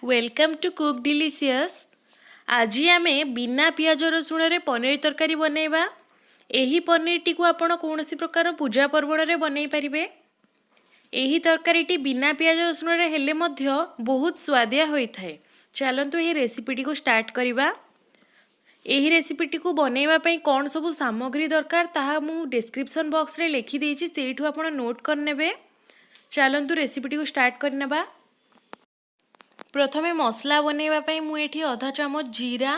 Welcome to cook delicious. ଆଜି ଆମେ ବିନା ପିଆଜ ରସୁଣରେ ପନିର ତରକାରୀ ବନେଇବା। ଏହି ପନିରଟିକୁ ଆପଣ କୌଣସି ପ୍ରକାର ପୂଜା ପର୍ବଣରେ ବନେଇ ପାରିବେ। ଏହି ତରକାରୀଟି ବିନା ପିଆଜ ରସୁଣରେ ହେଲେ ମଧ୍ୟ ବହୁତ ସୁଆଦିଆ ହୋଇଥାଏ। ଚାଲନ୍ତୁ ଏହି ରେସିପିଟିକୁ ଷ୍ଟାର୍ଟ କରିବା। ଏହି ରେସିପିଟିକୁ ବନେଇବା ପାଇଁ କ'ଣ ସବୁ ସାମଗ୍ରୀ ଦରକାର ତାହା ମୁଁ ଡେସ୍କ୍ରିପସନ୍ ବକ୍ସରେ ଲେଖିଦେଇଛି, ସେଇଠୁ ଆପଣ ନୋଟ୍ କରିନେବେ। ଚାଲନ୍ତୁ ରେସିପିଟିକୁ ଷ୍ଟାର୍ଟ କରିନେବା। ପ୍ରଥମେ ମସଲା ବନେଇବା ପାଇଁ ମୁଁ ଏଠି ଅଧା ଚାମଚ ଜିରା,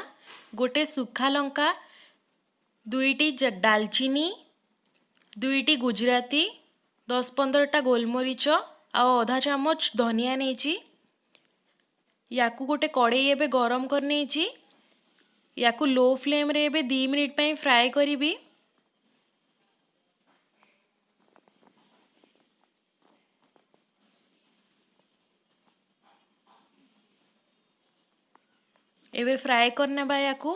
ଗୋଟେ ଶୁଖା ଲଙ୍କା, ଦୁଇଟି ଡାଲଚିନି, ଦୁଇଟି ଗୁଜୁରାତି, 10-15ଟା ଗୋଲମରିଚ ଆଉ ଅଧା ଚାମଚ ଧନିଆ ନେଇଛି। ୟାକୁ ଗୋଟେ କଡ଼େଇ ଏବେ ଗରମ କରିନେଇଛି। ୟାକୁ ଲୋ ଫ୍ଲେମ୍ରେ ଏବେ 2 ମିନିଟ୍ ପାଇଁ ଫ୍ରାଏ କରିବି। ଏବେ ଫ୍ରାଏ କରିନେବା ୟାକୁ।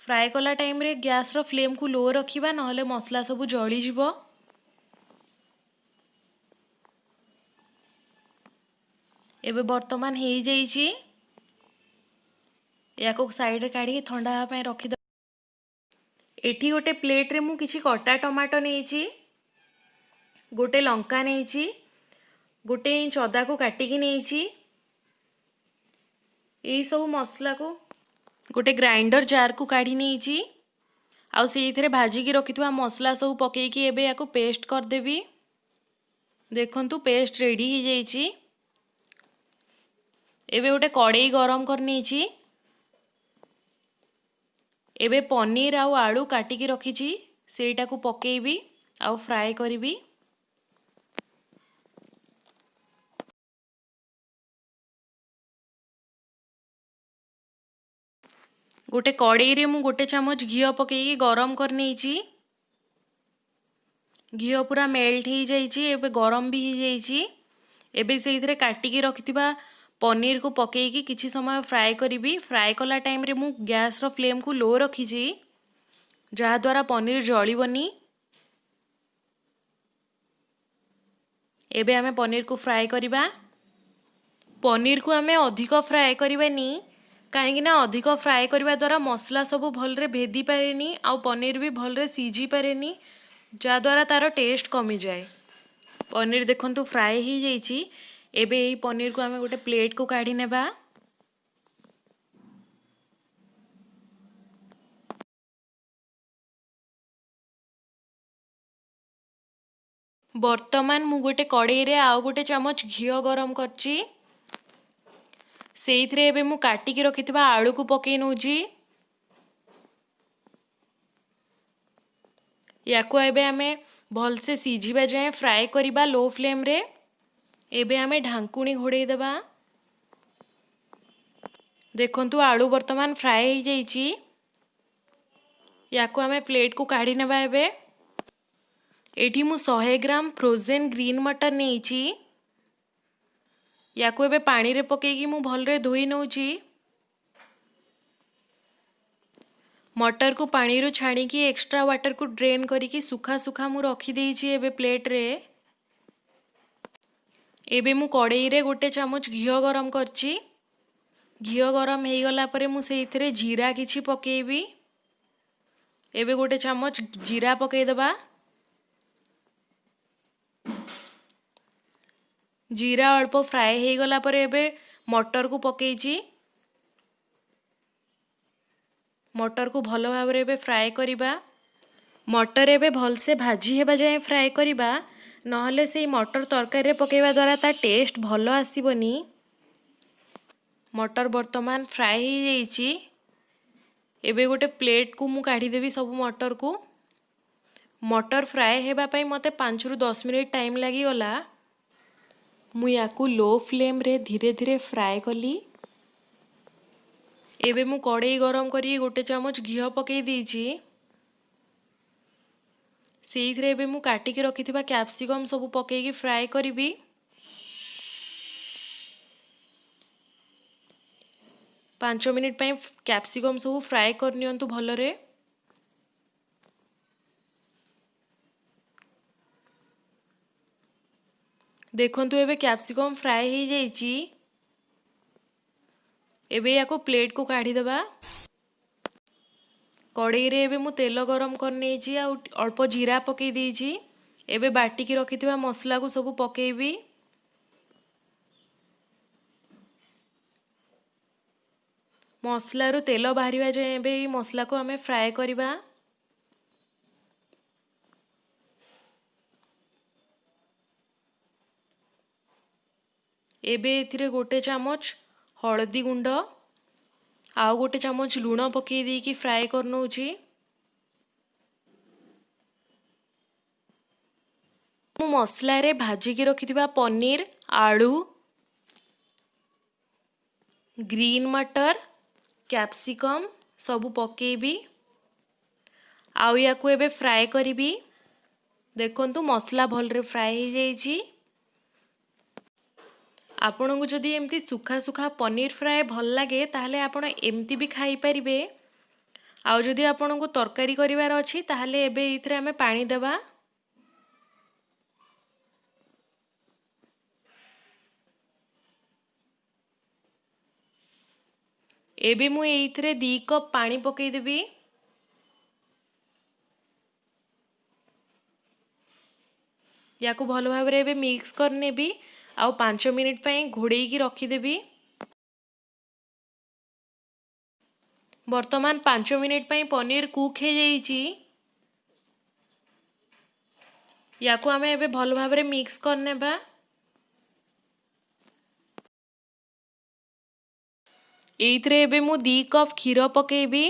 ଫ୍ରାଏ କଲା ଟାଇମ୍ରେ ଗ୍ୟାସ୍ର ଫ୍ଲେମ୍କୁ ଲୋ ରଖିବା, ନହେଲେ ମସଲା ସବୁ ଜଳିଯିବ। ଏବେ ବର୍ତ୍ତମାନ ହେଇଯାଇଛି। ୟାକୁ ସାଇଡ଼ରେ କାଢ଼ିକି ଥଣ୍ଡା ହେବା ପାଇଁ ରଖିଦେବା। ଏଠି ଗୋଟେ ପ୍ଲେଟ୍ରେ ମୁଁ କିଛି କଟା ଟମାଟୋ ନେଇଛି, ଗୋଟେ ଲଙ୍କା ନେଇଛି, ଗୋଟେ ଇଞ୍ଚ ଅଦାକୁ କାଟିକି ନେଇଛି। ଏଇସବୁ ମସଲାକୁ ଗୋଟେ ଗ୍ରାଇଣ୍ଡର ଜାର୍କୁ କାଢ଼ି ନେଇଛି ଆଉ ସେଇଥିରେ ଭାଜିକି ରଖିଥିବା ମସଲା ସବୁ ପକେଇକି ଏବେ ୟାକୁ ପେଷ୍ଟ କରିଦେବି। ଦେଖନ୍ତୁ ପେଷ୍ଟ ରେଡ଼ି ହେଇଯାଇଛି। ଏବେ ଗୋଟେ କଡ଼େଇ ଗରମ କରିନେଇଛି। ଏବେ ପନିର ଆଉ ଆଳୁ କାଟିକି ରଖିଛି, ସେଇଟାକୁ ପକେଇବି ଆଉ ଫ୍ରାଏ କରିବି। ଗୋଟେ କଡ଼େଇରେ ମୁଁ ଗୋଟେ ଚାମଚ ଘିଅ ପକେଇକି ଗରମ କରିନେଇଛି। ଘିଅ ପୁରା ମେଲ୍ଟ ହେଇଯାଇଛି, ଏବେ ଗରମ ବି ହେଇଯାଇଛି। ଏବେ ସେଇଥିରେ କାଟିକି ରଖିଥିବା ପନିରକୁ ପକେଇକି କିଛି ସମୟ ଫ୍ରାଏ କରିବି। ଫ୍ରାଏ କଲା ଟାଇମ୍ରେ ମୁଁ ଗ୍ୟାସ୍ର ଫ୍ଲେମ୍କୁ ଲୋ ରଖିଛି, ଯାହାଦ୍ୱାରା ପନିର ଜଳିବନି। ଏବେ ଆମେ ପନିରକୁ ଫ୍ରାଏ କରିବା। ପନିରକୁ ଆମେ ଅଧିକ ଫ୍ରାଏ କରିବାନି, କାହିଁକିନା ଅଧିକ ଫ୍ରାଏ କରିବା ଦ୍ୱାରା ମସଲା ସବୁ ଭଲରେ ଭେଦି ପାରେନି ଆଉ ପନିର ବି ଭଲରେ ସିଝି ପାରେନି, ଯାହାଦ୍ୱାରା ତା'ର ଟେଷ୍ଟ କମିଯାଏ। ପନିର ଦେଖନ୍ତୁ ଫ୍ରାଏ ହେଇଯାଇଛି। ଏବେ ଏଇ ପନିରକୁ ଆମେ ଗୋଟେ ପ୍ଲେଟ୍କୁ କାଢ଼ି ନେବା। ବର୍ତ୍ତମାନ ମୁଁ ଗୋଟେ କଡ଼େଇରେ ଆଉ ଗୋଟେ ଚାମଚ ଘିଅ ଗରମ କରିଛି। ସେଇଥିରେ ଏବେ ମୁଁ କାଟିକି ରଖିଥିବା ଆଳୁକୁ ପକେଇ ନେଉଛି। ୟାକୁ ଏବେ ଆମେ ଭଲସେ ସିଝିବା ଯାଏଁ ଫ୍ରାଏ କରିବା ଲୋ ଫ୍ଲେମ୍ରେ। ଏବେ ଆମେ ଢାଙ୍କୁଣୀ ଘୋଡ଼େଇ ଦେବା। ଦେଖନ୍ତୁ ଆଳୁ ବର୍ତ୍ତମାନ ଫ୍ରାଏ ହେଇଯାଇଛି। ୟାକୁ ଆମେ ପ୍ଲେଟ୍କୁ କାଢ଼ି ନେବା। ଏବେ ଏଠି ମୁଁ 100 ଗ୍ରାମ ଫ୍ରୋଜେନ୍ ଗ୍ରୀନ୍ ମଟର ନେଇଛି। ୟାକୁ ଏବେ ପାଣିରେ ପକେଇକି ମୁଁ ଭଲରେ ଧୋଇ ନେଉଛି। ମଟରକୁ ପାଣିରୁ ଛାଣିକି ଏକ୍ସଟ୍ରା ୱାଟରକୁ ଡ୍ରେନ୍ କରିକି ଶୁଖା ଶୁଖା ମୁଁ ରଖିଦେଇଛି ଏବେ ପ୍ଲେଟ୍ରେ। ଏବେ ମୁଁ କଡ଼େଇରେ ଗୋଟେ ଚାମଚ ଘିଅ ଗରମ କରିଛି। ଘିଅ ଗରମ ହେଇଗଲା ପରେ ମୁଁ ସେଇଥିରେ ଜିରା କିଛି ପକେଇବି। ଏବେ ଗୋଟେ ଚାମଚ ଜିରା ପକେଇଦେବା। ଜିରା ଅଳ୍ପ ଫ୍ରାଏ ହେଇଗଲା ପରେ ଏବେ ମଟରକୁ ପକେଇଛି। ମଟରକୁ ଭଲ ଭାବରେ ଏବେ ଫ୍ରାଏ କରିବା। ମଟର ଏବେ ଭଲସେ ଭାଜି ହେବା ଯାଏଁ ଫ୍ରାଏ କରିବା, ନହେଲେ ସେଇ ମଟର ତରକାରୀରେ ପକେଇବା ଦ୍ୱାରା ତା ଟେଷ୍ଟ ଭଲ ଆସିବନି। ମଟର ବର୍ତ୍ତମାନ ଫ୍ରାଏ ହେଇଯାଇଛି। ଏବେ ଗୋଟେ ପ୍ଲେଟ୍କୁ ମୁଁ କାଢ଼ିଦେବି ସବୁ ମଟରକୁ। ମଟର ଫ୍ରାଏ ହେବା ପାଇଁ ମୋତେ 5ରୁ 10 ମିନିଟ୍ ଟାଇମ୍ ଲାଗିଗଲା। ମୁଁ ୟାକୁ ଲୋ ଫ୍ଲେମ୍ରେ ଧୀରେ ଧୀରେ ଫ୍ରାଏ କଲି। ଏବେ ମୁଁ କଡ଼େଇ ଗରମ କରି ଗୋଟେ ଚାମଚ ଘିଅ ପକେଇ ଦେଇଛି। ସେଇଥିରେ ଏବେ ମୁଁ କାଟିକି ରଖିଥିବା କ୍ୟାପ୍ସିକମ୍ ସବୁ ପକେଇକି ଫ୍ରାଏ କରିବି। 5 ମିନିଟ୍ ପାଇଁ କ୍ୟାପ୍ସିକମ୍ ସବୁ ଫ୍ରାଏ କରିନିଅନ୍ତୁ ଭଲରେ। ଦେଖନ୍ତୁ, ଏବେ କ୍ୟାପ୍ସିକମ୍ ଫ୍ରାଏ ହେଇଯାଇଛି। ଏବେ ୟାକୁ ପ୍ଲେଟ୍କୁ କାଢ଼ିଦେବା। କଡ଼େଇରେ ଏବେ ମୁଁ ତେଲ ଗରମ କରିନେଇଛି ଆଉ ଅଳ୍ପ ଜିରା ପକାଇ ଦେଇଛି। ଏବେ ବାଟିକି ରଖିଥିବା ମସଲାକୁ ସବୁ ପକାଇବି। ମସଲାରୁ ତେଲ ବାହାରିବା ଯାଏଁ ଏବେ ଏଇ ମସଲାକୁ ଆମେ ଫ୍ରାଏ କରିବା। ଏବେ ଏଥିରେ 1 ଚାମଚ ହଳଦୀ ଗୁଣ୍ଡ ଆଉ 1 ଚାମଚ ଲୁଣ ପକାଇ ଦେଇକି ଫ୍ରାଏ କରିନେଉଛି। ମୁଁ ମସଲାରେ ଭାଜିକି ରଖିଥିବା ପନିର, ଆଳୁ, ଗ୍ରୀନ୍ ମଟର, କ୍ୟାପ୍ସିକମ୍ ସବୁ ପକାଇବି ଆଉ ୟାକୁ ଏବେ ଫ୍ରାଏ କରିବି। ଦେଖନ୍ତୁ, ମସଲା ଭଲରେ ଫ୍ରାଏ ହେଇଯାଇଛି। ଆପଣଙ୍କୁ ଯଦି ଏମିତି ଶୁଖା ଶୁଖା ପନିର ଫ୍ରାଏ ଭଲ ଲାଗେ, ତାହେଲେ ଆପଣ ଏମିତି ବି ଖାଇପାରିବେ। ଆଉ ଯଦି ଆପଣଙ୍କୁ ତରକାରୀ କରିବାର ଅଛି, ତାହେଲେ ଏବେ ଏଇଥିରେ ଆମେ ପାଣି ଦେବା। ଏବେ ମୁଁ ଏଇଥିରେ 2 କପ୍ ପାଣି ପକାଇଦେବି। ୟାକୁ ଭଲ ଭାବରେ ଏବେ ମିକ୍ସ କରିନେବି ଆଉ 5 ମିନିଟ୍ ପାଇଁ ଘୋଡ଼େଇକି ରଖିଦେବି। ବର୍ତ୍ତମାନ 5 ମିନିଟ୍ ପାଇଁ ପନିର କୁକ୍ ହେଇଯାଇଛି। ୟାକୁ ଆମେ ଏବେ ଭଲ ଭାବରେ ମିକ୍ସ କରିନେବା। ଏଇଥିରେ ଏବେ ମୁଁ 2 କପ୍ କ୍ଷୀର ପକାଇବି।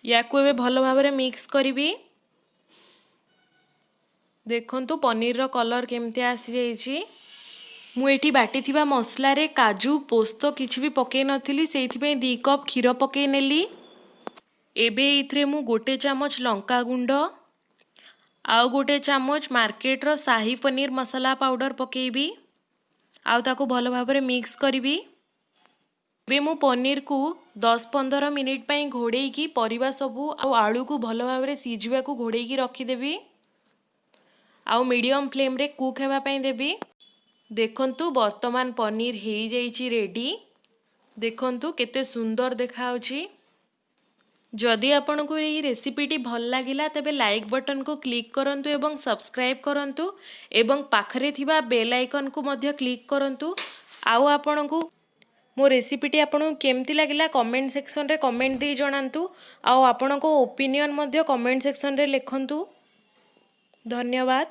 ୟାକୁ ଏବେ ଭଲ ଭାବରେ ମିକ୍ସ କରିବି। ଦେଖନ୍ତୁ, ପନିରର କଲର୍ କେମିତି ଆସିଯାଇଛି। ମୁଁ ଏଠି ବାଟିଥିବା ମସଲାରେ କାଜୁ, ପୋସ୍ତ କିଛି ବି ପକାଇ ନଥିଲି, ସେଇଥିପାଇଁ 2 କପ୍ କ୍ଷୀର ପକାଇ ନେଲି। ଏବେ ଏଇଥିରେ ମୁଁ 1 ଚାମଚ ଲଙ୍କା ଗୁଣ୍ଡ ଆଉ 1 ଚାମଚ ମାର୍କେଟର ସାହି ପନିର ମସଲା ପାଉଡ଼ର ପକାଇବି ଆଉ ତାକୁ ଭଲ ଭାବରେ ମିକ୍ସ କରିବି। ଏବେ ମୁଁ ପନିରକୁ 10-15 ମିନିଟ୍ ପାଇଁ ଘୋଡ଼େଇକି ପରିବା ସବୁ ଆଉ ଆଳୁକୁ ଭଲ ଭାବରେ ସିଝିବାକୁ ଘୋଡ଼େଇକି ରଖିଦେବି ଆଉ ମିଡ଼ିୟମ୍ ଫ୍ଲେମ୍ରେ କୁକ୍ ହେବା ପାଇଁ ଦେବି। ଦେଖନ୍ତୁ, ବର୍ତ୍ତମାନ ପନିର ହେଇଯାଇଛି ରେଡ଼ି। ଦେଖନ୍ତୁ, କେତେ ସୁନ୍ଦର ଦେଖାଯାଉଛି। ଯଦି ଆପଣଙ୍କୁ ଏହି ରେସିପିଟି ଭଲ ଲାଗିଲା, ତେବେ ଲାଇକ୍ ବଟନ୍କୁ କ୍ଲିକ୍ କରନ୍ତୁ ଏବଂ ସବସ୍କ୍ରାଇବ୍ କରନ୍ତୁ ଏବଂ ପାଖରେ ଥିବା ବେଲ୍ ଆଇକନ୍କୁ ମଧ୍ୟ କ୍ଲିକ୍ କରନ୍ତୁ। ଆଉ ଆପଣଙ୍କୁ ମୋ ରେସିପିଟି ଆପଣଙ୍କୁ କେମିତି ଲାଗିଲା, କମେଣ୍ଟ ସେକ୍ସନରେ କମେଣ୍ଟ ଦେଇ ଜଣାନ୍ତୁ ଆଉ ଆପଣଙ୍କ ଓପିନିଅନ୍ ମଧ୍ୟ କମେଣ୍ଟ ସେକ୍ସନରେ ଲେଖନ୍ତୁ। ଧନ୍ୟବାଦ।